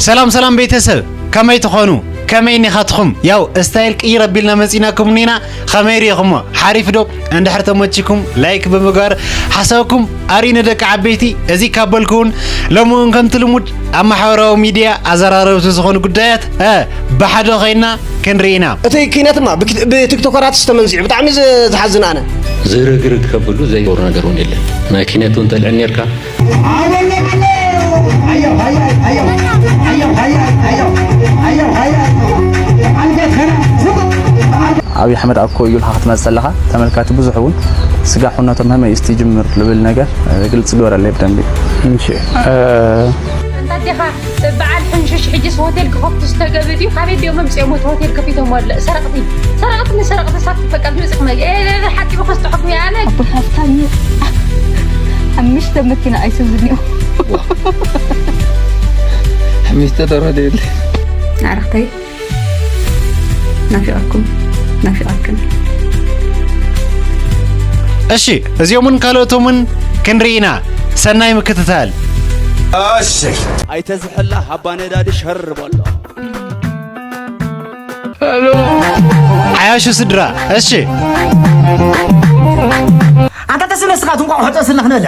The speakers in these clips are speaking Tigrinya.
ሰላም ሰላም ቤተሰብ፣ ከመይ ትኾኑ? ከመይ ኒኻትኹም? ያው ስታይል ቅይር ኣቢልና መጺናኩም ኒና። ከመይ ሪኢኹሞ? ሓሪፍ ዶ? እንድሕር ተመቺኩም ላይክ ብምግባር ሓሳብኩም ኣሪ ንደቂ ዓበይቲ። እዚ ካብ በልኩውን ሎሚ እውን ከምቲ ልሙድ ኣብ ማሕበራዊ ሚድያ ኣዘራረብቲ ዝኾኑ ጉዳያት፣ እ፣ ብሓደ ኮይና ክንርኢ ኢና። እቲ ኪነትማ ብክ-፣ ብቲክቶከራት ዝተመንዚዑ ብጣዕሚ ዝ-፣ ዝሓዝን ኣነ። ዝርግርግ ከብሉ ዘይገብሮ ነገር እውን የለን። ናይ ኪነት እውን ተልዕል ኔርካ። ኣብይ ኣሕመድ ኣኮ እዩ ኢልካ ክትመጽእ ኣለኻ። ተመልካቲ ብዙሕ እውን ስጋብ ሕውነቶም ከመይ እስቲ ጅምር ልብል ነገር፣ እ፣ ግልጽ ግበረለይ ብደንቢ። እሺ፣ እ፣ እንታ ኣዴኻ በዓል ሕንሽሽ ሕጅስ ሆቴል ክኸፍቱ ዝተገብእ ድዩ? ካበይ ድዮም መምጽኦም እቲ ሆቴል ከፊቶም ወለ ሰረቕቲ፣ ሰረቕቲ ንሰረቕቲ ሳት በቃ ዝመጽእ ክመ-፣ እ፣ እ፣ እ፣ ሓቂቡ ከስጥሑኩም እየ ኣነ። ኣቦይ ሃብታም እዩ። ሓሙሽተ መኪና ኣይሱዙ እኒኦ። ሓሙሽተ ደረጃ የለ። ኣረኽተይ ናፊቐኩም፣ ናፊቐክን። እሺ፣ እዚኦምን ካልኦቶምን ክንርኢ ኢና። ሰናይ ምክትታል። እሺ። ኣይተዝሕላ ሃባ ነዳዲ ሸር በሎ። ዓያሹ ስድራ። እሺ። ኣንታ ተስለ ስኻ ትንቋቑሖ ጠስለ ክነለ።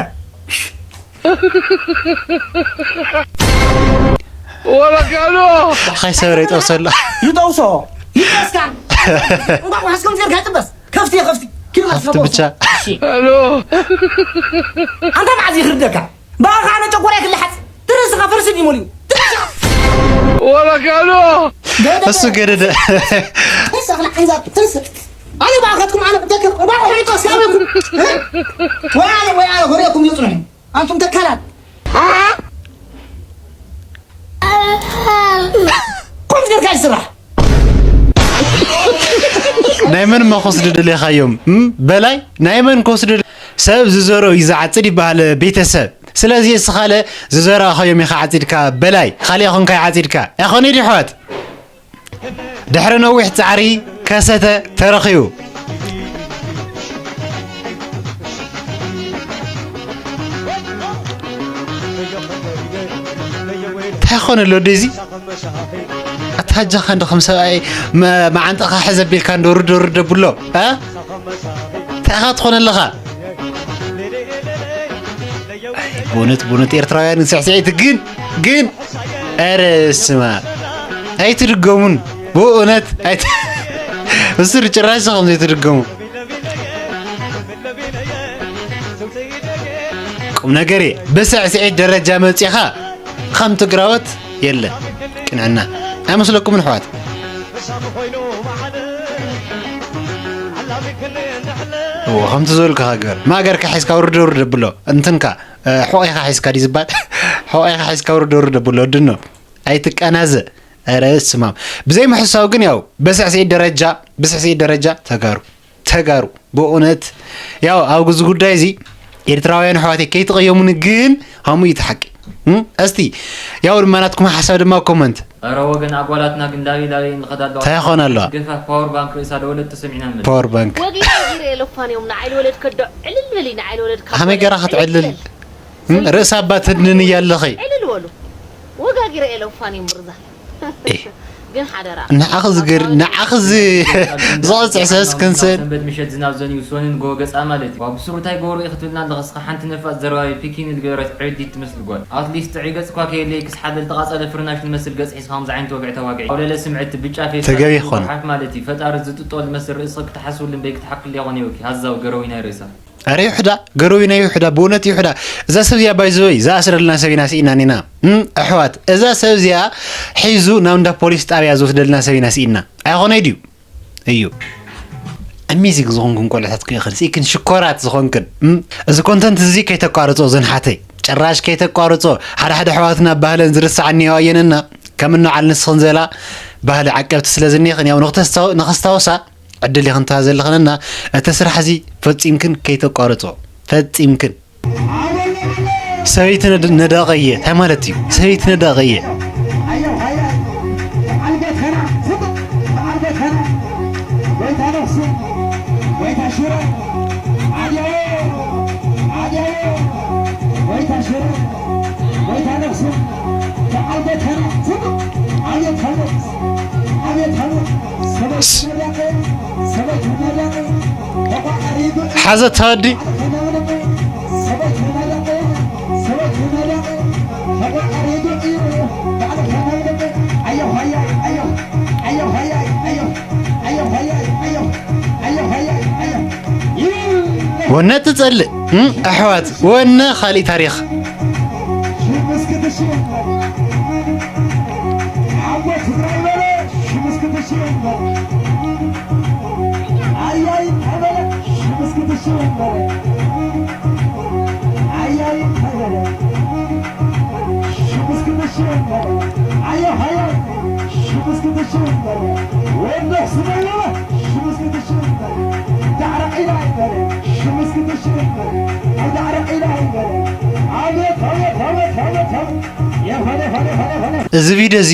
ወረጋሎ። ኻይ ሰበረ ይጠብሰላ። ይጠብሶ። ይጠብስካ። እንቋቑሖ እስከም ጌርካ ይጥበስ። ከፍቲ፣ ከፍቲ። ኪሎ ከፍቲ ከፍቲ ብቻ። እሺ። ኣንታ መዓዝ ይኽርደካ? ብኣኻ ኣነ ጨጎራይ ክልሓጽ። ትንስኻ ፈርሲ ድዩ ሞልዩ? ትንስኻ። ወረጋሎ። ገደደ። እሱ ገደደ። ትንስኻ፣ ንዓንዛ፣ ትንስ። ኣነ ብኣኻትኩም ኣነ ብደክር፣ እንቋቑሖ ይጠብስ፣ ያበኩም። ወይ ኣነ፣ ወይ ኣነ፣ ሆሬኩም ይጽንሑ። ኣንቱም ተካላት። ኮምፒውተር ካል ስራሕ። ናይ መን እሞ ክወስዱ ደሊኻዮም? እም? በላይ ናይ መን ክወስዱ ደ-፣ ሰብ ዝዘሮ እዩ ዝዓጽድ ይበሃል ቤተሰብ። ስለዚ እስኻለ ዝዘራእኻዮም ኢኻ ዓጺድካ በላይ። ካሊእ ኾንካ ይዓጺድካ። ኣይኾነ ድዩ ኣሕዋት? ድሕሪ ነዊሕ ጻዕሪ ከሰተ ተረኺቡ። እንታይ ኾነ ኣሎ ወደይ እዚ? ኣታ ኣጃኻ እንዶ ከም ሰብኣይ መ-፣ መዓንጣኻ ሕዘ ኣቢልካ እንዶ ርዶ ርዶ ብሎ፣ እ? እንታይ ኢኻ ትኾነ ኣለኻ? ኣይ፣ ብእውነት፣ ብእውነት ኤርትራውያን ስዕስዒት ግን፣ ግን፣ ኧረ ስማ፣ ኣይትድገሙን። ብእውነት ኣይት-፣ ብሱር ጭራሽ ኢኹም ዘይትድገሙ። ቁም ነገር እየ። ብስዕስዒት ደረጃ መጺኻ ከም ትግራወት የለን። ቅንዕና ኣይመስለኩምን ኣሕዋት? እዎ፣ ከምቲ ዝበልኩኻ ግበር። ማእገርካ ሒዝካ ውርድ ውርድ ኣብሎ። እንትንካ፣ እ፣ ሑቐኻ ሒዝካ ድዩ ዝባል? ሑቐኻ ሒዝካ ውርድ ውርድ ኣብሎ። ድኖ። ኣይትቀናዘ። ኧረ ስማም። ብዘይ ምሕሳው ግን ያው ብስዕስዒት ደረጃ፣ ብስዕስዒት ደረጃ ተጋሩ። ተጋሩ። ብእውነት ያው ኣብ እዚ ጉዳይ እዚ ኤርትራውያን ኣሕዋተይ ከይትቐየሙኒ ግን ከምኡ እዩ እቲ ሓቂ። እም? እስቲ ያው ድማ ናትኩም ሓሳብ ድማ ኮመንት። ኧረ ወገን ኣጓላትና ግን ላበይ ላበይ ንኸዳ ኣለዋ። እንታይ ይኾን ኣለዋ? ገፋ ፓወር ባንክ ርእሳ ደወለት ተሰሚዕና ንመልስ። ፓወር ባንክ። ወጊ ጊረ የለፋን እዮም ንዓይ ልወለድ ከዶ ዕልል በሊ ንዓይ ልወለድ ካብ ከመይ ገራ ክትዕልል? ዕልል በል። እም? ርእሳ ኣባ ትድንን እያ ኣለኸይ። ዕልል በሉ። ወጋጊረ የለፋን እዮም ብርዛ። ኤ። ግን ሓደራ። ንዓኺ ዝገር-፣ ንዓኺ ዝ-፣ ዘቕጽዕ ሰስ ክንስን። ሰንበት ምሸት ዝናብ ዘንዩ ሶንን ጎ ገጻ ማለት እዩ። ዋው ብስሩ እንታይ ጎሮ ኢኺ ትብልና ኣለኺ እስኻ ሓንቲ ነፋጥ ዘረባዊ ፒኪኒ ዝገበረት ዕብዲት ትመስል ጓል። ኣትሊስት ጥዑይ ገጽ እኳ ከየለይ ክስሓደል ተቓጸለ ፍርናሽ ዝመስል ገጽ ሒዝካ ከምዚ ዓይነት ወግዒ ተዋግዒ። ኣውለለ ስምዕቲ ብጫ ፌስታል ተገቢ ይኾን። ሓፍ ማለት እዩ። ፈጣሪ ዝጥጦ ዝመስል ርእስኺ ክትሓስብሉ እምበይ ክትሓክሊ ይኾን ይብልኪ። ሃዛው ገረዊናይ ርእሳ። ኣረ ይሑዳ፣ ገረዊናይ ይሑዳ፣ ብእውነት ይሑዳ። እዛ ሰብ እዚኣ ባይዘወይ ዝኣስረልና ሰብ ኢና ስኢና ኒና። እም፣ ኣሕዋት፣ እዛ ሰብ እዚኣ ሒዙ ናብ እንዳ ፖሊስ ጣብያ ዝወስደልና ሰብ ኢና ስኢና። ኣይኾነይ ድዩ? እዩ። ኣሜዚንግ ዝኾንክን ቆልዑታት ከይኽን፣ ስኢክን ሽኮራት ዝኾንክን። እም፣ እዚ ኮንተንት እዚ ከይተቋርጾ ዘንሓተይ። ጭራሽ ከይተቋርጾ። ሓደ ሓደ ኣሕዋትና ባህለን ዝርሳዕ እኒኦ ኣየነና። ከም እንበዓል ንስኽን ዘላ ባህሊ ዓቀብቲ ስለ ዝኒኽን፣ ያው ንኽተስታው-፣ ንኸስታውሳ ዕድል ኢኽን ትሃ ዘለኽንና፣ እቲ ስራሕ እዚ ፈጺምክን ከይተቋርጾ፣ ፈጺምክን። ሰበይቲ ነድ-፣ ነዳቒ እየ፣ እንታይ ማለት እዩ? ሰበይቲ ነዳቒ እየ። ሓዘ ተወዲ። ወነ ትጸልእ፣ እም፣ ኣሕዋት፣ ወነ ካሊእ ታሪኽ። እዚ ቪድዮ እዚ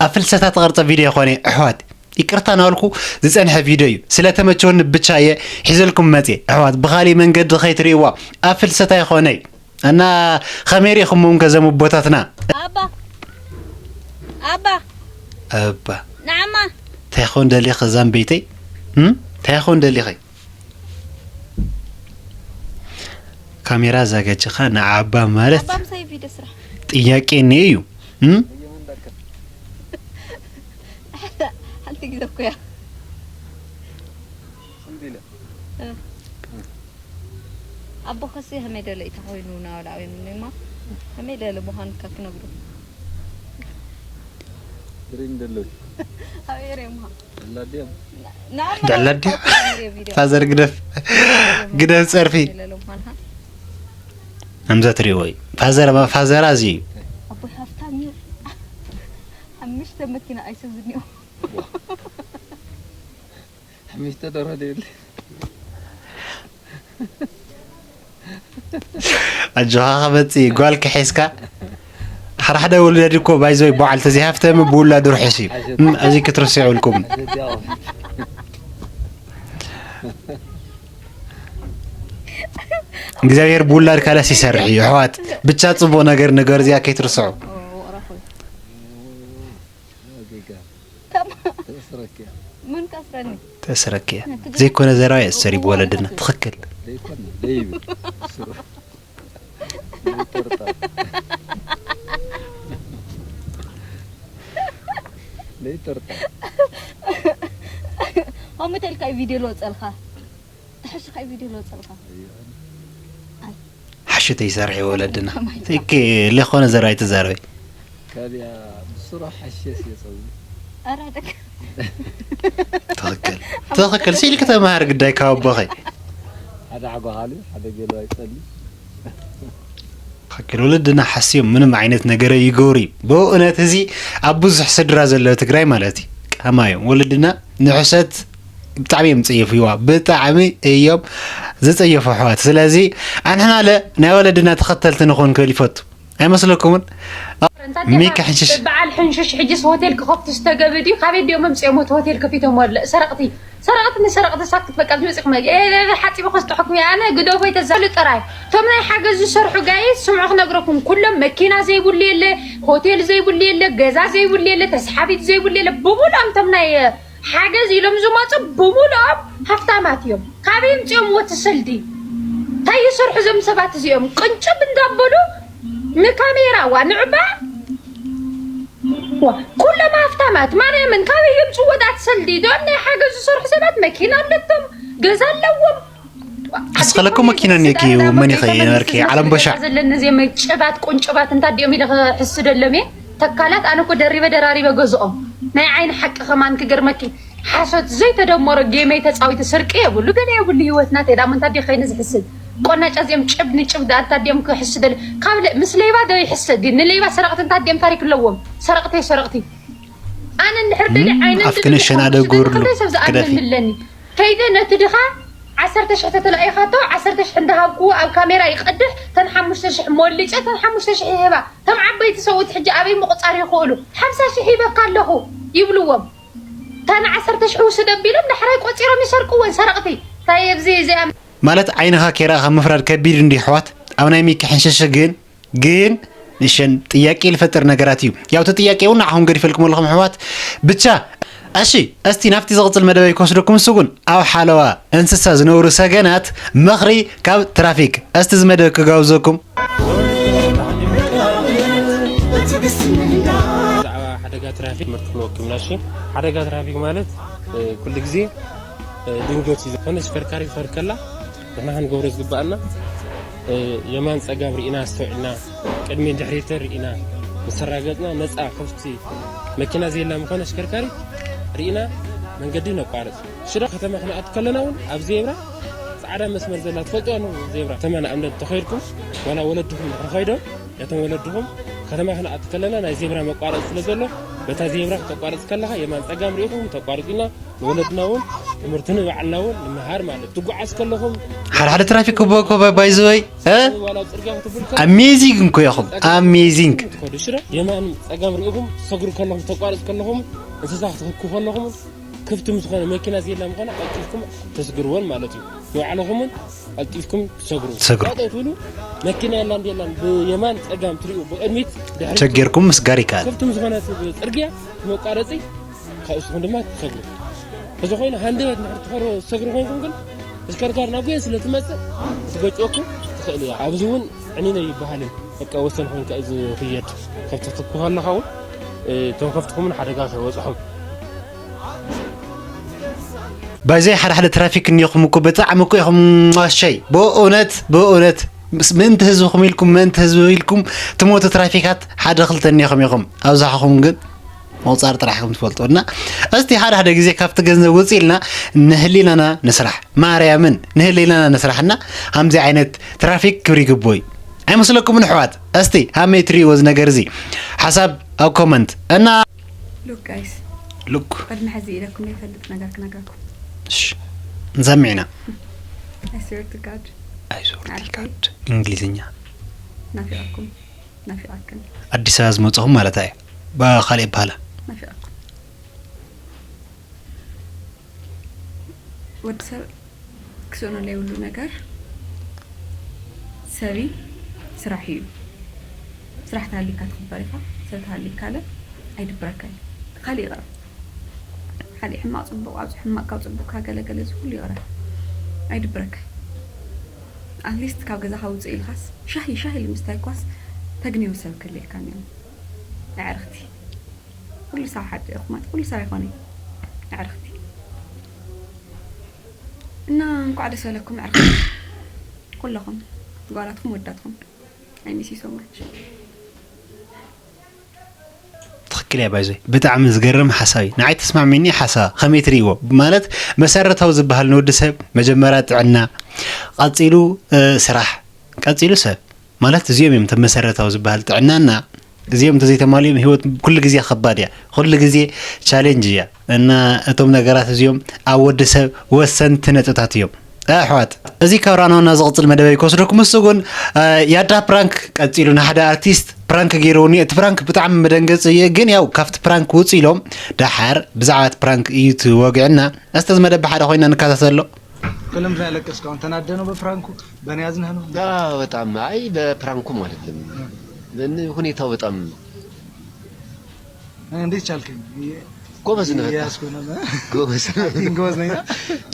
ኣብ ፍልሰታ ተቐርጸ ቪድዮ ይኾነ፣ ኣሕዋት። ይቅርታ እናበልኩ ዝጸንሐ ቪድዮ እዩ። ስለተመቸወኒ ብቻ እየ ሒዘልኩም መጽየ። ኣሕዋት፣ ብኻሊእ መንገዲ ከይትርእይዋ፣ ኣብ ፍልሰታ ይኾነ እዩ። እና ከመይ ርኢኹሞም ከዘም ኣቦታትና? ኣባ፣ ኣባ፣ ኣባ። ንዓማ። እንታይ ኾን ደሊኸ ዛምበይተይ? እም? እንታይ ኾን ደሊኸ? ካሜራ ኣዛጋጅኻ ንዓባ ማለት ኣባ ምሳይ ቪድዮ ስራሕ። ጥያቄ እኒኦ እዩ። እም? ሓንቲ ግዜ እኮ እያ። እ። ኣቦ ከሲ ከመይ ደለ እዩ ተኾይኑ ናበላ እዮም እማ ከመይ ደለ ምዃኑ እካ ክነግሩ። ድሪም ደሎ። ኣበይ ርኤ ምዃን? ደላ ድዮም? ንኣመና ደላ ድዮም? ፋዘር ግደፍ። ግደፍ ጸርፊ። ደለ ምዃንካ? ከምዛ ትሪእዎ እዩ። ፋዘር፣ ፋዘራ እዚ እዩ። ኣቦይ ሃብታም እዩ። ሓሙሽተ መኪና ኣይሱዙ እኒኦ። ሓሙሽተ ደርሆ ደይብሉ። ኣጆኻ ክመጽእ እዩ፣ ጓል ክሒዝካ። ሓደ ሓደ ውሉድ እኮ ባይዞይ በዓል ተዘይሃፍተም ብውላዱ ርሑስ እዩ። እም፣ እዚ ክትርስዑ ኢልኩም። እግዚኣብሔር ብውላድ ካለስ ይሰርሕ እዩ፣ ኣሕዋት። ብቻ ጽቡቕ ነገር ንገር፣ እዚኣ ከይትርስዑ። ምን ከስረኒ? ተስረክያ። ዘይኮነ ዘረባ የሰሪ ብወለድና። ትኽክል። ዘይኮነ፣ ዘይብል። ስሩ። ዘይጠርጠር። ዘይጠርጠር። ከምኡ ተልካ እዩ ቪድዮ ልወፀልካ። ተሐሽኻ እዩ ቪድዮ ልወፀልካ። ኣይ። ሓሽተ ይሰርሕ እዩ ወለድና። ከማይ። ትክ-፣ ለኾነ ዘረባ ኣይትዛረበይ። ካሊያ ብስሩ ሓሸስ የጸዊ። ኧረ ደግ-፣ ትኽክል። ትኽክል። ሲልክ ተመሃር ግዳይ ካብ ኣቦኸይ። ሓደ ዓጓ ካሊ፣ ሓደ ገሉ ኣይጸሊ። ትኽክል። ወለድና ሓስዮም ምንም ዓይነት ነገር ይገብሩ እዩ። ብእውነት እዚ ኣብ ብዙሕ ስድራ ዘሎ ትግራይ ማለት እዩ። ቀማ እዮም። ወለድና ንሕሰት ብጣዕሚ እዮም ዝጸየፍዋ። ብጣዕሚ እዮም ዝጸየፉ ኣሕዋት። ስለዚ ኣንሕና ለ ናይ ወለድና ተኸተልቲ ንኾን ክብል ይፈቱ። ኣይመስለኩምን? ሚካ ሕንሽሽ። በዓል ሕንሽሽ ሕጅስ ሆቴል ክኸፍቱ ዝተገብእ ድዩ? ካበይ ድዮም መምፅኦም እቲ ሆቴል ከፊቶም ወለ? ሰረቕቲ፣ ሰረቕቲ ንሰረቕቲ ሳክት በቃ ዝመፅኹም። ኤ፣ ኤ፣ ኤ፣ ሓፂበ ከስጥሐኩም እየ። ኣነ ግደፎ ይተዛሉ ጥራይ። እቶም ናይ ሓገዝ ዝሰርሑ ጋይስ ስምዑ ክነግረኩም። ኩሎም መኪና ዘይብሉ የለ፣ ሆቴል ዘይብሉ የለ፣ ገዛ ዘይብሉ የለ፣ ተስሓቢት ዘይብሉ የለ። ብሙሉኦም እቶም ናይ ሓገዝ ኢሎም ዝመፁ ብሙሉኦም ሃፍታማት እዮም። ካበይ ምፅኦም ወቲ ሰልዲ? እንታይ ይሰርሑ እዞም ሰባት እዚኦም? ቅንጭብ እንዳበሉ ንካሜራ ዋ ንዕባ ዋ፣ ኩሎም ሃፍታማት ማርያምን ካበይ የምፅዎ ዳት ሰልዲ? እዞም ናይ ሓገዝ ዝሰርሑ ሰባት መኪና ኣለቶም፣ ገዛ ኣለዎም። እስኸለኩም መኪና እኒኦኪ፣ መን ኢኸ ነበርኪ? ዓለም በሻዕ። ዘለኒ እዚኦም ጭባት ቁንጭባት እንታይ ድኦም ኢለ ክሕስደሎም እየ። ተካላት ኣነ እኮ ደሪበ ደራሪበ ገዝኦም። ናይ ዓይኒ ሓቂ ከማን ክገርመኪ፣ ሓሶት ዘይተደመሮ ጌመይ ተጻዊተ ስርቂ የብሉ፣ ገለ የብሉ ህይወትና። ተዳሞ እንታይ ድዩ ከይነ ዝሕስድ? ቆናጫ እዚኦም ጭብ ንጭብ ዳንታ ድዮም ክሕስደል? ካብ ለ-፣ ምስ ሌባ ዶ ይሕሰድ? ንሌባ ሰረቕቲ እንታይ ድዮም ታሪክ ኣለዎም? ሰረቕቲ ሰረቕቲ። ኣነ እንድሕር ደሊ እም፣ ዓይነ ኣፍክነ እንድሕር ሸናደ ክሕስደል ጎርሉ ከመይ ሰብ ዝኣምን ክደፊ። ኣለኒ? ከይደ ነቲ ድኻ ዓሰርተ ሽሕ ተተላኢኻቶ፣ ዓሰርተ ሽሕ እንዳሃብኩዎ ኣብ ካሜራ ይቐድሕ፣ ተን ሓሙሽተ ሽሕ ሞሊጨ፣ ተን ሓሙሽተ ሽሕ ይህባ። ተም ዓበይቲ ሰብኡት ሕጂ ኣበይ ምቑጻር ይኽእሉ? ሓምሳ ሽሕ ሂበካ ኣለኹ ይብልዎም። ተን ዓሰርተ ሽሕ ውስድ ኣቢሎም ዳሕራይ ቆጺሮም ይሰርቅወን ሰረቕቲ። ታይ ኣብዚ እዚኣ ማለት ዓይንኻ ከይረኣኻ ምፍራድ ከቢድ እንዲ ኣሕዋት። ኣብ ናይ ሚኪ ሕንሽሽ ግን፣ ግን ንሸን ጥያቄ ልፈጥር ነገራት እዩ። ያው እቲ ጥያቄ እውን ንዓኹም ገዲፈልኩም ኣለኹም ኣሕዋት። ብቻ እሺ፣ እስቲ ናብቲ ዝቕጽል መደበይ ክወስደኩም። እሱ ግን ኣብ ሓለዋ እንስሳ ዝነብሩ ሰገናት ምኽሪ ካብ ትራፊክ። እስቲ እዚ መደብ ክጋብዘኩም። ብዛዕባ ሓደጋ ትራፊክ ትምህርቲ ክንወክም ኢና። እሺ፣ ሓደጋ ትራፊክ ማለት፣ እ፣ ኩሉ ግዜ፣ እ፣ ድንገት እዩ። ዝኾነ ተሽከርካሪ ክኸድ ከላ ንሕና ክንገብሮ ዝግባኣና፣ እ፣ የማን ጸጋም ርኢና ኣስተውዒልና፣ ቅድሚ ድሕሪት ርኢና፣ ምስ ኣራገጽና ነጻ ክፍቲ መኪና ዘየላ ምዃነ ተሽከርካሪት ርኢና መንገዲ ነቋርጽ። ሽረ ከተማ ክንኣቱ ከለና እውን ኣብ ዜብራ ጻዕዳ መስመር ዘላ ትፈልጥዋ ነው። ዜብራ ከተማ ንኣብነት ተኸይድኩም ዋላ ወለድኹም ንኽኸይዶም ነቶም ወለድኹም ከተማ ክንኣቱ ከለና ናይ ዜብራ መቋረጽ ስለ ዘሎ በታ ዜብራ ክተቋርጽ ከለኻ የማን ጸጋም ርኢኹም ተቋርጹና ንወለድና እውን ትምህርቲ ንባዕልና እውን ንምሃር ማለት ትጓዓዝ ከለኹም ሓደ ሓደ ትራፊክ እኮ እኮ ባይዘወይ ዋላ ኣብ ጽርግያ ክትብል ከለኹም ኣሜዚንግ እኮ ኢኹም። ኣሜዚንግ። ትኸዱ ሽረ የማን ጸጋም ርኢኹም ትሰግሩ ከለኹም ተቋርጽ ከለኹም እንስሳ ክትህኩ ከለኹም ክፍቲ ምስ ዝኾነ መኪና ዘየላ ምዃና ቀልጢፍኩም ተስግርወን ማለት እዩ። ንባዕልኹምን ቀልጢፍኩም ትሰግሩ። ትሰግሩ። ዋጠው ትብሉ መኪና የላን የላን ብየማን ጸጋም ትሪኡ ብቕድሚት ድሕሪት ቸጌርኩም ምስጋር ይከኣል። ክፍቲ ምስ ዝኾነ ጽርግያ መቋረጺ ካብኡ ንስኹም ድማ ትሰግሩ። እዚ ኮይኑ ሃንደበት እንድሕር ትኸዱ ትሰግሩ ኮይንኩም ግን ተሽከርካሪ ናብ ጎየን ስለ ትመጽእ ክትገጭወኩም ትኽእል እያ። ኣብዚ እውን ዕኒነ ይበሃልን በቃ ወሰን ኮይንካ እዩ ዝኽየድ። ከብቲ ክትኩ ከለኻ እውን፣ እ፣ እቶም ከብትኹምን ሓደጋ ከይበጽሖም። ባይዘይ ሓደ ሓደ ትራፊክ እኒኹም እኮ ብጣዕሚ እኮ ኢኹም ማሸይ። ብእውነት፣ ብእውነት ምስ ምእንቲ ህዝብኹም ኢልኩም፣ ምእንቲ ህዝቢ ኢልኩም ትሞቱ ትራፊካት ሓደ ክልተ እኒኹም ኢኹም። ኣብዝሓኹም ግን ምቑጻር ጥራሕ ኢኹም ትፈልጡ። እና እስቲ ሓደ ሓደ ግዜ ካብቲ ገንዘብ ውጽእ ኢልና ንህሊናና ንስራሕ። ማርያምን ንህሊናና ንስራሕ እና ከምዚ ዓይነት ትራፊክ ክብሪ ይግብኦ እዩ። ኣይመስለኩምን ኣሕዋት? እስቲ ሃመይ ትርእይዎ እዚ ነገር እዚ ሓሳብ ኣብ ኮመንት እና ሉክ ጋይስ፣ ሉክ። ቅድሚ ሕዚ ኢለኩም ዘይፈልጥ ነገር ክነግረኩም። እሺ፣ ንሰምዕ ኢና። I swear to God። I swear to God። እንግሊዝኛ። ናፊቐኩም፣ ናፊቐክን። ኣዲስ ኣበባ ዝመጽኹም ማለት ኣዩ። ብኻሊእ ኣበሃህላ። ናፊቐኩም። ወዲ ሰብ ክስእኖ ዘይብሉ ነገር ሰብ እዩ፣ ስራሕ እዩ። ስራሕ ተሃሊካ ትኽበር ኢኻ፣ ሰብ ተሃሊካለ ኣይድብረካ እዩ። ካሊእ ይቕረ፣ ካሊእ ሕማቕ ጽቡቕ፣ ኣብዚ ሕማቕ ካብ ጽቡቕ ካገለገለ እዚ ኩሉ ይቕረ፣ ኣይድብረካ። ኣትሊስት ካብ ገዛኻ ውፅእ ኢልካስ ሻሂ፣ ሻሂ ልምስታይ እኳስ ተግንዮ ሰብ ክህልየካ እኒኦ። ኣዕርኽቲ፣ ኩሉ ሳብ ሓደ ኢኹም፣ ኩሉ ሳብ ኣይኮነይ። ኣዕርኽቲ። እና እንኳዕ ደስ በለኩም ኣዕርኽቲ። ኩለኹም ጓላትኩም ወዳትኩም። I miss you so much። ትኽክል እያ ባይዘይ። ብጣዕሚ ዝገርም ሓሳብ እዩ። ንዓይ ተስማዕሚኒ ሓሳብ ከመይ ትርእይዎ? ማለት መሰረታዊ ዝበሃል ንወዲ ሰብ መጀመርያ ጥዕና፣ ቀጺሉ፣ እ፣ ስራሕ፣ ቀጺሉ ሰብ። ማለት እዚኦም እዮም እቶም መሰረታዊ ዝበሃል ጥዕናና። እዚኦም እንተዘይተማልዮም ህይወት ኩሉ ግዜ ከባድ እያ። ኩሉ ግዜ ቻሌንጅ እያ። እና እቶም ነገራት እዚኦም ኣብ ወዲ ሰብ ወሰንቲ ነጥብታት እዮም። ኣሕዋት፣ እዚ ካብ ራናውና ዝቕጽል መደበይ ክወስደኩም። እሱ ግን፣ እ፣ ያዳ ፕራንክ ቀጺሉ ንሓደ ኣርቲስት ፕራንክ ገይርውኒ። እቲ ፕራንክ ብጣዕሚ መደንገጺ እዩ። ግን ያው ካብቲ ፕራንክ ውጽእ ኢሎም ደሓር ብዛዕባ እቲ ፕራንክ እዩ እቲ ወግዕና። እስቲ እዚ መደብ ብሓደ ኮይና ንከታተሎ። ለምንድን ነው ያለቀስከው? አሁን ተናደህ ነው በፕራንኩ? በእኔ አዝነህ ነው? አዎ፣ በጣም። አይ፣ በፕራንኩ ማለት ነው። ምን ሁኔታው በጣም እንዴት ቻልከኝ? ጎበዝ ነህ በጣም። እያያዝኩ ነው። ጎበዝ። አክቲንግ ጎበዝ ነኝ።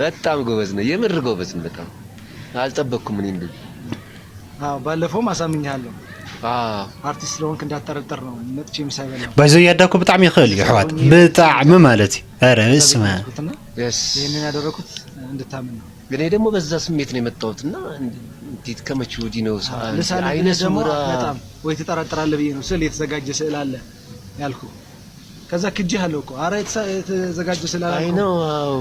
በጣም ጎበዝ ነህ። የምር ጎበዝ ነህ በጣም። አልጠበቅኩም እኔ እንደዚህ። አዎ፣ ባለፈውም አሳምኛለሁ። አዎ። አርቲስት ስለሆንክ እንዳትጠረጠር ነው መጥቼ ምሳ የበላው። ባይዘው ያዳ እኮ ብጣዕሚ ይኽእል እዩ፣ ኣሕዋት። ብጣዕሚ ማለት እዩ። ኧረ በስመ አብ። የስ። ይህንን ያደረኩት እንድታምን ነው። እኔ ደግሞ በዛ ስሜት ነው የመጣሁት እና እንዴት ከመቼ ወዲህ ነው ሰ-፣ አዎ፣ ልሳነ አይነ ብልህ ደግሞ ስውራ በጣም ወይ ትጠረጥራለህ ብዬ ነው ስል የተዘጋጀ ስዕል አለ ያልኩ። ከዛ ክጄ አለው እኮ። ኧረ የተዘ-፣ የተዘጋጀ ስዕል አይ አላልኩም። ነው፣ አዎ።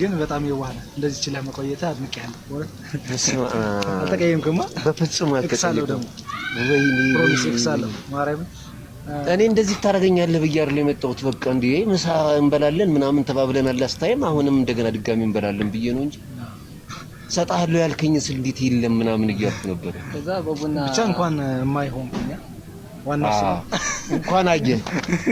ግን በጣም የዋህ ነህ። እንደዚህ ችለህ መቆየትህ አድንቄሃለሁ በእውነት። በስመ አብ። አልተቀየምክማ? በፍጹም ኤክስ አለው አልተቀየምኩም። ደግሞ። ወይኔ፣ ፕሮሚስ ወይኔ፣ ኤክስ አለው። ወይኔ። ማርያምን። እኔ እንደዚህ ታደርገኛለህ ብዬ አይደል የመጣሁት። በቃ እንዴ ምሳ እንበላለን ምናምን ተባብለናል ላስት ታይም። አሁንም እንደገና ድጋሚ እንበላለን ብዬ ነው እንጂ እሰጥሃለሁ ያልከኝ ስል እንዴት የለም ምናምን እያልኩ ነበር። ከዛ በቡና ብቻ እንኳን የማይሆን ኩኛ ዋና እሱ አዎ። ነው። እንኳን አየህ፣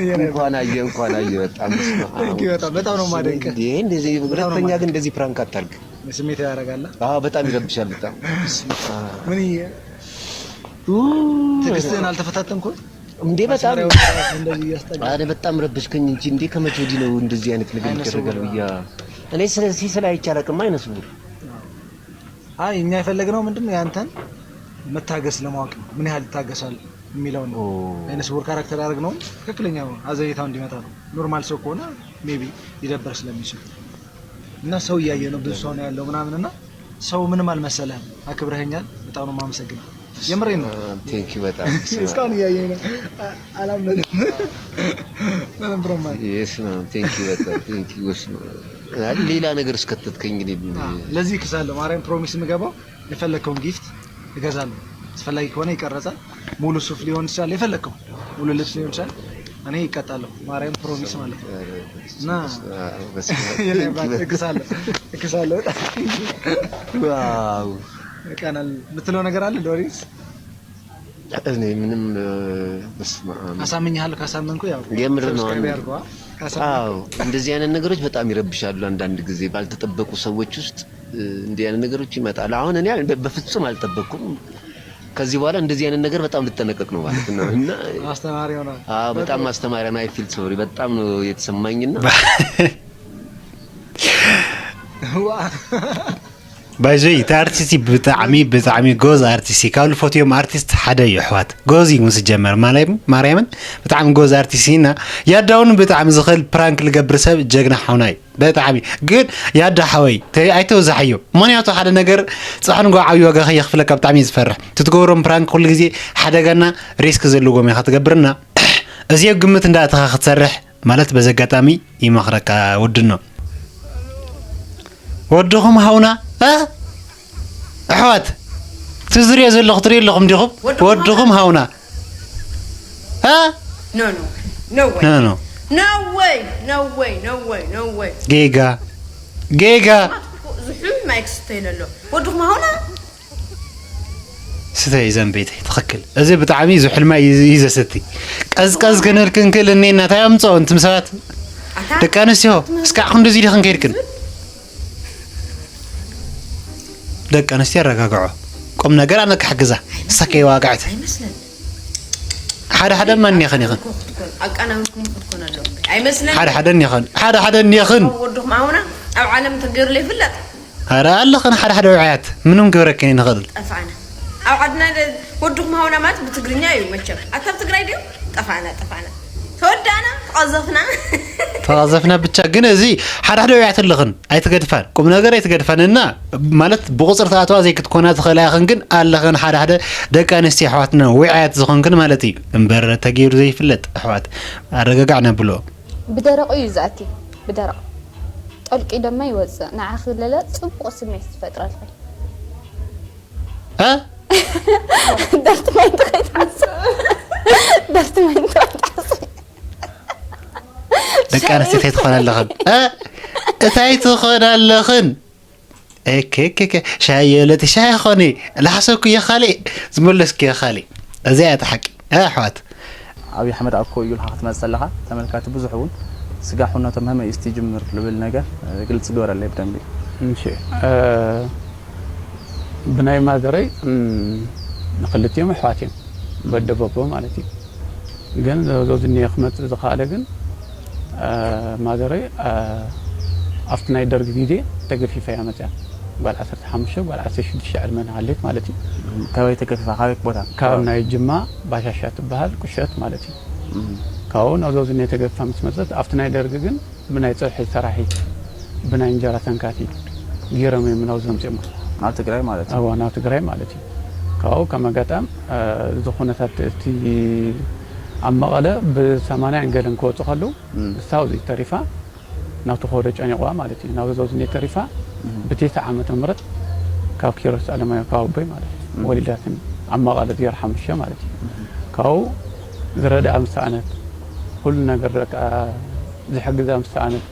የኔ እንኳን አየህ፣ እንኳን አየህ። በጣም በስመ አብ። Thank you፣ በጣም፣ በጣም ነው የማደንቅህ። እንዴ እንደዚህ በጣም ነው ሁለተኛ ግን የማደንቅህ። እንደዚህ ፕራንክ አታርግ። ስሜት ያደርጋል። አዎ በጣም ይረብሻል በጣም። ምን እየ-፣ ኡ፣ ትዕግስትህን አልተፈታተንኩም? እንዴ በጣም ማሽነሪያው ራሱ እንደዚህ እያስጠጋ አረ በጣም ረብሽከኝ እንጂ እንዴ ከመቼ ወዲህ ነው እንደዚህ አይነት ነገር አይነ ይደረጋል ስውር። ብያ እኔ ስለ ሲስል አይቻላቅም አይነ ስውር አይ እኛ የፈለግነው ምንድን ነው ያንተን መታገስ ለማወቅ ነው። ምን ያህል ይታገሳል የሚለው ነው። አይነ ስውር ካራክተር ያደረግነውም ትክክለኛ አዘኔታው እንዲመጣ ነው። ኖርማል ሰው ከሆነ ሜቢ ሊደበር ስለሚችል እና ሰው እያየ ነው፣ ብዙ ሰው ነው ያለው ምናምን እና ሰው ምንም አልመሰለህም። አክብረኸኛል። በጣም ነው የማመሰግነው። የምሬ ነው። ቴንክ ዩ በጣም እስካሁን እያየ ነው። አላመንም። ምንም ፕሮማል yes man thank you በጣም thank you ወስ ሌላ ነገር እስከተትከኝ እንግዲህ ለዚህ ክሳለሁ። ማርያም ፕሮሚስ የምገባው የፈለግከውን ጊፍት እገዛለሁ። አስፈላጊ ከሆነ ይቀረጻል። ሙሉ ሱፍ ሊሆን ይችላል፣ የፈለግከው ሙሉ ልብስ ሊሆን ይችላል። እኔ ይቀጣለሁ። ማርያም ፕሮሚስ ማለት ነው። እና እግሳለሁ እግሳለሁ። ዋው ቀናል የምትለው ነገር አለ ዶሪስ? እኔ ምንም በስመ አብ አሳምኛለሁ። ካሳመንኩ ያው የምር ነው። ሰብስክራይብ ያድርገዋ። አዎ እንደዚህ አይነት ነገሮች በጣም ይረብሻሉ። አንዳንድ ጊዜ ባልተጠበቁ ሰዎች ውስጥ እንዲህ አይነት ነገሮች ይመጣሉ። አሁን እኔ በ- በፍጹም አልጠበቅኩም። ከዚህ በኋላ እንደዚህ አይነት ነገር በጣም ልጠነቀቅ ነው ማለት ነው። እና አስተማሪ ሆናል። አዎ በጣም ማስተማሪያ ነው። I feel sorry በጣም ነው የተሰማኝና ዋ ባይዞይ እቲ ኣርቲስት ብጣዕሚ ብጣዕሚ ጎዝ ኣርቲስት ካብ ልፈትዮም ኣርቲስት ሓደ እዩ ኣሕዋት። ጎዝ እዩ ምስ ጀመር ማለይም ማርያምን ብጣዕሚ ጎዝ ኣርቲስት ኢና። ያዳውን ብጣዕሚ ዝኽእል ፕራንክ ልገብር ሰብ ጀግና ሓውና እዩ። ብጣዕሚ ግን ያዳ ሓወይ ተ- ኣይተወዛሓዮ። ምክንያቱ ሓደ ነገር ፅሕን ጓ ዓብዪ ዋጋ ከየኽፍለካ ብጣዕሚ እዩ ዝፈርሕ። ትትገብሮም ፕራንክ ኩሉ ግዜ ሓደጋና ሪስክ ዘለዎም ኢኻ ትገብርና። እዚ ኣብ ግምት እንዳእተኻ ክትሰርሕ ማለት በዚ ኣጋጣሚ ይመኽረካ ወድኖ ወድኹም ሃውና እ ኣሕዋት ትዝሪኦ ዘለኹ ትሪኦ ኣለኹም ዲኹም ወድኹም ሃውና እ No, no, no way. ኖ ኖ No way, no way, no way, no way. ጌጋ ጌጋ ዝሑል ማይክ ስተይለ ኣሎ ወድኹም ሃውና ስተይ ዘንቤተይ ትኽክል። እዚ ብጣዕሚ ዝሑል ማይ እዩ እዩ ዘሰቲ። ቀዝቀዝ ክንብል ክንክእል እኔና እንታይ ኣምፅኦ እንትም ሰባት ደቂ ኣንስትዮ እስካዕ ክንድዚ ዲኽን ከይድክን ደቂ ኣንስትዮ ኣረጋግዖ ቁም ነገር ኣነ ክሕግዛ ንሳ ከይዋግዐት ኣይመስለን ሓደ ሓደ ማን ይኸን ይኸን ኣቃናውኩም ክትኮን ኣሎ ኣይመስለን ሓደ ሓደ እኒኸን ሓደ ሓደ እኒኸን ወድኹም ሃውና ኣብ ዓለም ተገይሩለ ይፍለጥ ኣረ ኣለኸን ሓደ ሓደ ውዕያት ምንም ግብረክን ይንኽእል ጠፋዕና ኣብ ዓድና ወድኹም ሃውና ማለት ብትግርኛ እዩ መቸም ኣታ ኣብ ትግራይ ድዩ ጠፋዕና ጠፋዕና ተወዳእና ተቐዘፍና ተቐዘፍና ብቻ ግን እዚ ሓደ ሓደ ውዕያት ኣለኽን ኣይትገድፋን ቁም ነገር ኣይትገድፋን እና ማለት ብቁፅሪ ተኣተዋ ዘይክትኮና ትኽእላ ኢኽን ግን ኣለኽን ሓደ ሓደ ደቂ ኣንስትዮ ኣሕዋትና ውዕያት ዝኾንክን ማለት እዩ እምበር ተገይሩ ዘይፍለጥ ኣሕዋት ኣረጋጋዕ ነብሎ ብደረቑ እዩ ዝኣቲ ብደረቕ ጠልቂ ደማ ይወፅእ ንዓኺ ለለ ፅቡቕ ስሜት ትፈጥረልኺ እ ደርቲ ማይ እንተኸይትዓስ ደርቲ ማይ እንተኸይትዓስ ደቂ ኣንስትዮ እንታይ ትኾና ኣለኽን እ እንታይ ትኾና ኣለኽን ኤኬኬኬ ሻይ የለቲ ሻይ ኾኒ ላሓሰኩ የኻሊ ዝመለስኩ የኻሊ እዚኣ እያ እቲ ሓቂ እ ኣሕዋት ኣብይ ኣሕመድ ኣኮ እዩ ኢልካ ክትመፅእ ኣለካ ተመልካቲ ብዙሕ እውን ስጋ ሕኖ ተምህመ እዩ እስቲ ጅምር ልብል ነገር ግልፂ ግበረለይ ብደንቢ እሺ እ፣ ብናይ ማዘረይ እም፣ ንክልቲኦም ኣሕዋት እዮም ወደ በቦ ማለት እዩ ግን ዞዝኒ ክመፅእ ዝኸኣለ ግን እ፣ ማዘረይ እ፣ ኣብቲ ናይ ደርግ ግዜ ተገፊፋ እያ መፅያ ጓል ዓሰርተ ሓሙሽተ ጓል ዓሰርተ ሽዱሽተ ዕድመ ንሃሌት ማለት እዩ ካበይ ተገፊፋ ካበይ ቦታ ካብ ናይ ጅማ ባሻሻ ትበሃል ቁሸት ማለት እዩ ካብኡ ናብ ዞዝኒ ተገፊፋ ምስ መፀት ኣብቲ ናይ ደርግ ግን ብናይ ፀብሒ ሰራሒ ብናይ እንጀራ ተንካፊ ገይሮም እዮም ናብዚ ዘምፅኦሞ ናብ ትግራይ ማለት እዩ እዋ ናብ ትግራይ ማለት እዩ ካብኡ ከም ኣጋጣም እዚ ኩነታት እቲ ኣብ መቐለ ብሰማንያን ገለን ክወፁ ከለዉ ንሳ ኣብዚ ተሪፋ ናብቲ ኮዶ ጨኒቑዋ ማለት እዩ ናብ ዞዝኒ ተሪፋ ብቴስዓ ዓመተ ምህረት ካብ ኪሮስ ኣለማዮ ካብ ኣቦይ ማለት እዩ ወሊዳትን ኣብ መቐለ ዜሮ ሓሙሽተ ማለት እዩ ካብኡ ዝረድኣ ምስ ሰኣነት ኩሉ ነገር በቃ ዝሕግዛ ምስ ሰኣነት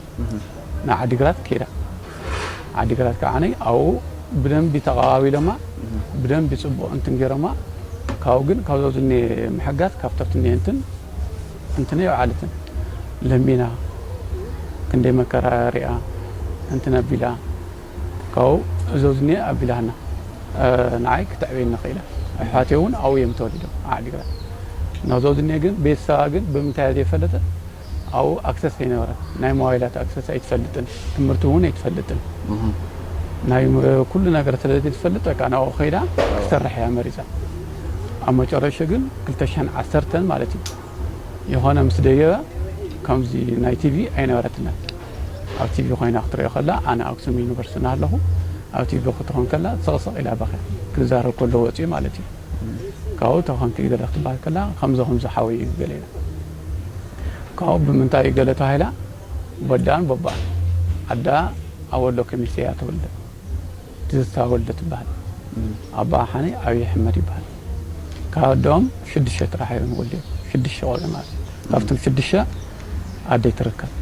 ንዓዲግራት ከይዳ ዓዲግራት ከዓነይ ኣብኡ ብደንቢ ተቐባቢሎማ ብደንቢ ፅቡቕ እንትን ገይሮማ ካብኡ ግን ካብ ዞዝኒ ምሕጋዝ ካብ ተርትኒ እንትን እንትን የውዓለትን ለሚና ክንደይ መከራ ሪኣ እንትን ኣቢላ ካብኡ ዞዝኒ ኣቢላና ንዓይ ክተዕብየኒ ክኢላ ኣሕዋተይ እውን ኣብኡ እዮም ተወሊዶም ዓዲግራት ናብዛ ዝኒሀ ግን ቤተሰባ ግን ብምንታይ እያ ዘይፈለጠት? ኣብኡ ኣክሰስ ኣይነበረን። ናይ ሞባይላት ኣክሰስ ኣይትፈልጥን፣ ትምህርቲ እውን ኣይትፈልጥን። ናይ ም- ኩሉ ነገር ስለ ዘይትፈልጥ በቃ ናብኡ ከይዳ ክትሰርሕ እያ መሪፃ። ኣብ መጨረሻ ግን ክልተ ሽሕን ዓሰርተን ማለት እዩ የኾነ ምስ ደየበ ከምዚ ናይ ቲቪ ኣይነበረትናን። ኣብ ቲቪ ኮይና ክትሪኦ ከላ ኣነ ኣክሱም ዩኒቨርሲቲ እናሃለኹ ኣብ ቲቪ ክትኾን ከላ ስቕስቕ ኢላ በኽያ። ክዛረብ ከሎ ወፂኡ ማለት እዩ። ካብኡ ተኾንኪ ገለ ክትበሃል ከላ ከምዚ ከምዚ ሓወይ እዩ ገለ ኢላ። ካብኡ ብምንታይ እዩ ገለ ተባሂላ? በዳን በባን ኣዳ ኣብ ወሎ ከሚሴ እያ ተወልደ። ትዝታ ወልደ ትበሃል። ኣባ ሓኒ ኣብይ ኣሕመድ ይበሃል። ካብ ኣዶም ሽዱሽተ ጥራሕ እዮም ወልድዮም። ሽዱሽተ ቆልዑ ማለት እዩ። ካብቶም ሽዱሽተ ኣደይ ትርከብ።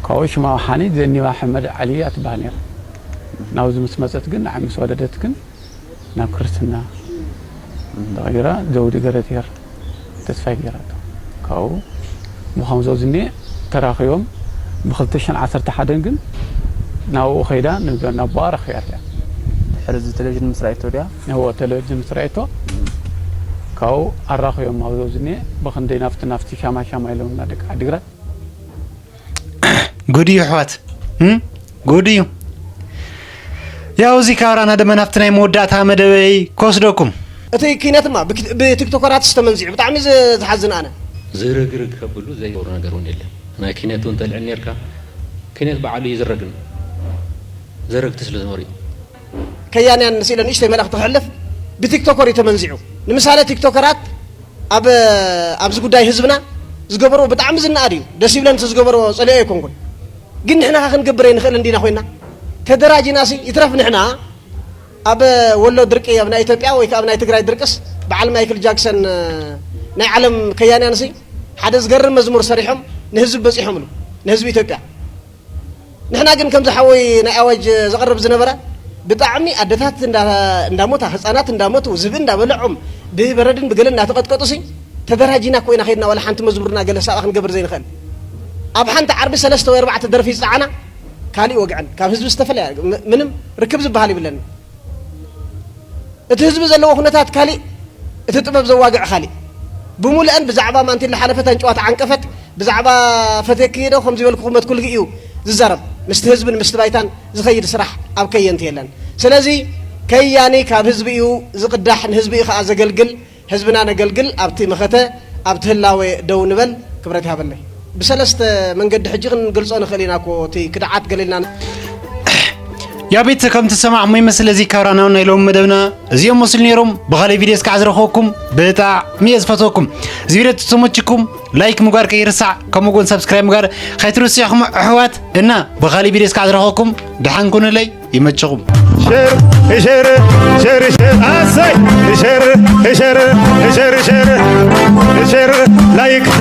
ካብኡ ሽማ ሓኒ ዘኒባ ኣሕመድ ዓሊ እያ ትበሃል ነይራ። ናብዚ ምስ መፀት ግን ንዓይ ምስ ወለደት ግን ናብ ክርስትና ተቐይራ ዘውዲ ገረትሔር ተስፋይ ገይራቶ። ካብኡ ብኸምዞ ዝኔ ተራኺቦም ብክልተ ሽሕን ዓሰርተ ሓደን ግን ናብኡ ከይዳ ንብዛ ናብ ቦኣ ረኺባትያ። ድሕሪ እዚ ቴሌቪዥን ምስ ረኣየቶ ድያ? እዎ፣ ቴሌቪዥን ምስ ረኣየቶ ካብኡ ኣራኺቦም ኣብዞ ዝኔ ብኽንደይ ናፍቲ ናፍቲ ሻማ ሻማ ኢሎምና ደቂ ዓዲግራት። ጉድ እዩ ኣሕዋት፣ እም? ጉድ እዩ። ያው እዚ ካራና ደመ ናብቲ ናይ መወዳእታ መደበይ ክወስደኩም። እቲ ኪነትማ ብክ- ብቲክቶከራት ዝተመንዚዑ ብጣዕሚ ዝ- ዝሓዝን ኣነ። ዝርግርግ ከብሉ ዘይገብሩ ነገር እውን የለን። ናይ ኪነት እውን ተልዕል ነርካ። ኪነት በዓሉ እዩ ዝረግን ዘረግቲ ስለ ዝኖር እዩ። ከያንያን ንስኢለ ንእሽተይ መልእኽቲ ክሕልፍ ብቲክቶከር እዩ ተመንዚዑ። ንምሳሌ ቲክቶከራት ኣብ ኣብዚ ጉዳይ ህዝብና ዝገበርዎ ብጣዕሚ ዝነኣድ እዩ። ደስ ይብለን እቲ ዝገበርዎ ጸሊኦ ኣይኮንኩን። ግን ንሕና ከ ክንገብር ኣይንኽእልን ዲና ኮይና? ተደራጂና ሲ ይትረፍ ንሕና ኣብ ወሎ ድርቂ ኣብ ናይ ኢትዮጵያ ወይ ከኣ ኣብ ናይ ትግራይ ድርቅስ በዓል ማይክል ጃክሰን ናይ ዓለም ከያንያን ሲ ሓደ ዝገርም መዝሙር ሰሪሖም ንህዝቢ በጺሖምሉ ንህዝቢ ኢትዮጵያ። ንሕና ግን ከምዚ ሓወይ ናይ ኣዋጅ ዘቕርብ ዝነበረ ብጣዕሚ ኣደታት እንዳ- እንዳሞታ ህፃናት እንዳሞቱ ዝብኢ እንዳበልዖም ብበረድን ብገለን እናተቐጥቀጡ ሲ ተደራጂና እኮ ኢና ከይድና ዋላ ሓንቲ መዝሙርና ገለ ሳባ ክንገብር ዘይንኽእል ኣብ ሓንቲ ዓርቢ ሰለስተ ወይ ኣርባዕተ ደርፊ ዝፀዓና ካሊእ ወግዐን ካብ ህዝቢ ዝተፈለያ ም- ምንም ርክብ ዝበሃል ይብለኒ እቲ ህዝቢ ዘለዎ ኩነታት ካሊእ እቲ ጥበብ ዘዋግዕ ካሊእ ብምሉአን ብዛዕባ ማንቲለ ሓለፈት ኣንጭዋ ተዓንቀፈት ብዛዕባ ፈትየኪ ዶ ከም ዝበልኩ ክመት ኩልጊ እዩ ዝዛረብ ምስቲ ህዝብን ምስቲ ባይታን ዝኸይድ ስራሕ ኣብ ከየንቲ የለን ስለዚ ከያኒ ካብ ህዝቢ እዩ ዝቕዳሕ ንህዝቢ እዩ ከዓ ዘገልግል ህዝብና ነገልግል ኣብቲ መኸተ ኣብቲ ህላዌ ደው ንበል ክብረት ይሃበለይ ብሰለስተ መንገዲ ሕጂ ክንገልጾ ንኽእል ኢና እኮ እቲ ክድዓት ገሊልና ያ ቤተሰብ ከም ትሰማዕኹም ይመስል እዚ ካብ ራናው ናይ ሎሚ መደብና እዚኦም መስሉ ነይሮም ብኻሊእ ቪድዮ እስካዕ ዝረኸብኩም ብጣዕሚ እየ ዝፈትወኩም እዚ ቪድዮ ተመችኩም ላይክ ምግባር ከይርሳዕ ከምኡ እውን ሳብስክራይብ ምግባር ከይትርስዕኹም ኣሕዋት እና ብኻሊእ ቪድዮ እስካዕ ዝረኸብኩም ደሓን ኩኑለይ ይመችኹም ሸር ሸር ሸር ሸር ኣሰይ ሸር ሸር ሸር ሸር ሸር ላይክ